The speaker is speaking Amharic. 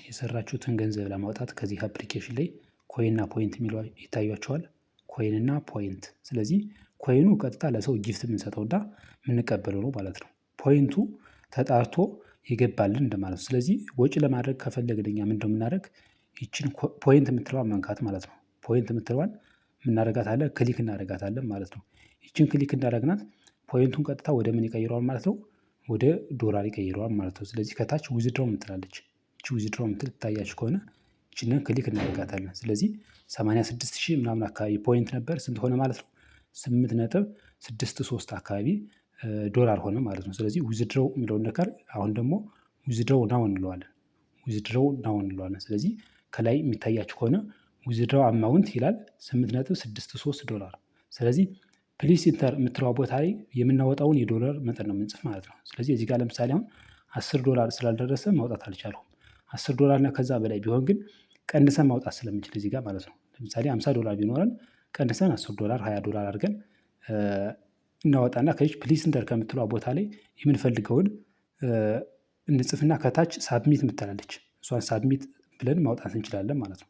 የሰራችሁትን ገንዘብ ለማውጣት ከዚህ application ላይ coin ና point የሚለው ይታያችኋል። Coin ና point። ስለዚህ coin ኑ ቀጥታ ለሰው gift የምንሰጠውና የምንቀበለው ነው ማለት ነው። Point ኡ ተጣርቶ የገባልን እንደማለት ነው። ስለዚህ ወጪ ለማድረግ ከፈለግን እኛ ምንድነው የምናደርግ? ይችን point የምትለዋን መንካት ማለት ነው። Point የምትለዋን ምናደርጋታለን? Click እናደርጋታለን ማለት ነው። ይችን click እንዳደረግናት point ኡን ቀጥታ ወደ ምን ይቀይረዋል ማለት ነው? ወደ ዶላር ይቀይረዋል ማለት ነው። ስለዚህ ከታች withdraw የምትላለች፣ ይቺ withdraw የምትል ትታያችሁ ከሆነ ይችንን click እናደርጋታለን። ስለዚህ 86 ሺህ ምናምን አካባቢ point ነበር፣ ስንት ሆነ ማለት ነው? 8.63 አካባቢ ዶላር ሆነ ማለት ነው። ስለዚህ withdraw የሚለውን ነገር አሁን ደግሞ withdraw now እንለዋለን። Withdraw now እንለዋለን። ስለዚህ ከላይ የሚታያችሁ ከሆነ withdraw amount ይላል፣ 8.63 ዶላር። ስለዚህ please enter የምትለዋ ቦታ ላይ የምናወጣውን የዶላር መጠን ነው የምንጽፍ ማለት ነው። ስለዚህ እዚህ ጋር ለምሳሌ አሁን 10 ዶላር ስላልደረሰ ማውጣት አልቻልኩም። 10 ዶላር እና ከዛ በላይ ቢሆን ግን ቀንሰን ማውጣት ስለምንችል እዚህ ጋር ማለት ነው። ለምሳሌ 50 ዶላር ቢኖረን ቀንሰን 10 ዶላር፣ 20 ዶላር አድርገን እናወጣና ከዚች please enter ከምትለዋ ቦታ ላይ የምንፈልገውን እንጽፍና ከታች submit የምትላለች እሷን submit ብለን ማውጣት እንችላለን ማለት ነው።